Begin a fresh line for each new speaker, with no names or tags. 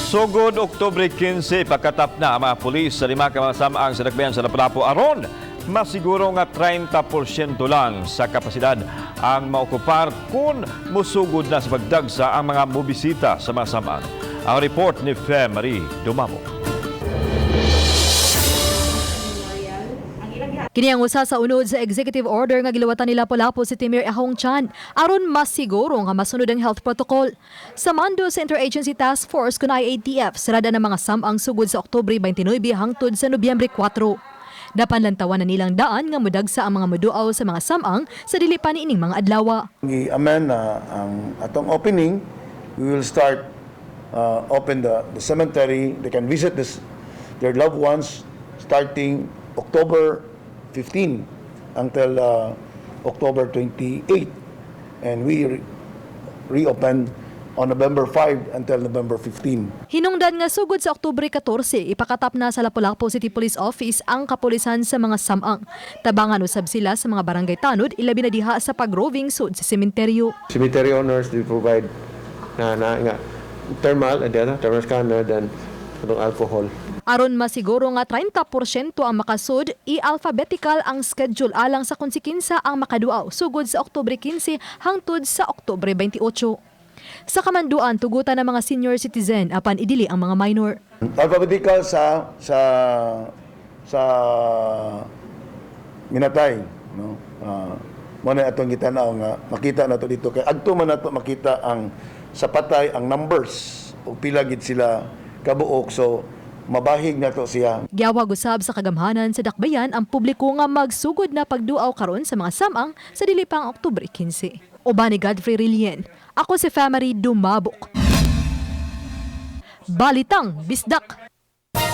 Sugod Oktubre 15, pakatap na ang mga pulis sa lima ka mga samang sa dakbayan sa Lapu-Lapu aron masiguro nga 30% lang sa kapasidad ang maokupar kung musugod na sa pagdagsa ang mga mobisita sa mga samang. Ang report ni Fe Marie Dumamo.
Kini ang usa sa unod sa executive order nga giluwatan ni Lapu-Lapu City Mayor Ahong Chan aron masiguro nga masunod ang health protocol. Sa mando sa Interagency Task Force kun IATF, sarada ng mga samang sugod sa Oktubre 29 hangtod sa Nobyembre 4. Napanlantawan na nilang daan nga mudagsa ang mga muduaw sa mga samang sa dili pa niining mga adlaw.
I-amend na ang atong opening, we will start open the cemetery. They can visit their loved ones starting October 15 until October 28. And we reopen on November 5 until November 15.
Hinungdan nga sugod sa Oktubre 14, ipakatap na sa Lapu-Lapu City Police Office ang kapulisan sa mga samang. Tabangan usab sila sa mga barangay tanod, ilabi na diha sa pagroving sud sa sementeryo.
Cemetery owners, they provide na nga thermal and then thermal scanner, then atong alcohol.
Aron masiguro nga 30% ang makasud, i-alphabetical ang schedule alang sa kung si kinsa ang makaduaw sugod sa Oktubre 15 hangtod sa Oktubre 28. Sa kamanduan, tugutan ng mga senior citizen apan idili ang mga minor.
Alphabetical sa minatay, no? Mo na atong gitan-aw nga makita nato dito kay adto man nato makita ang sa patay ang numbers ug pila gid sila kabuok, so mabahig nato siya.
Giawhag usab sa kagamhanan sa dakbayan ang publiko nga magsugod na pagduaw karon sa mga samang sa dili pang Oktubre 15. Uban ni Godfrey Rilien. Ako si Family Dumabok. Balitang Bisdak.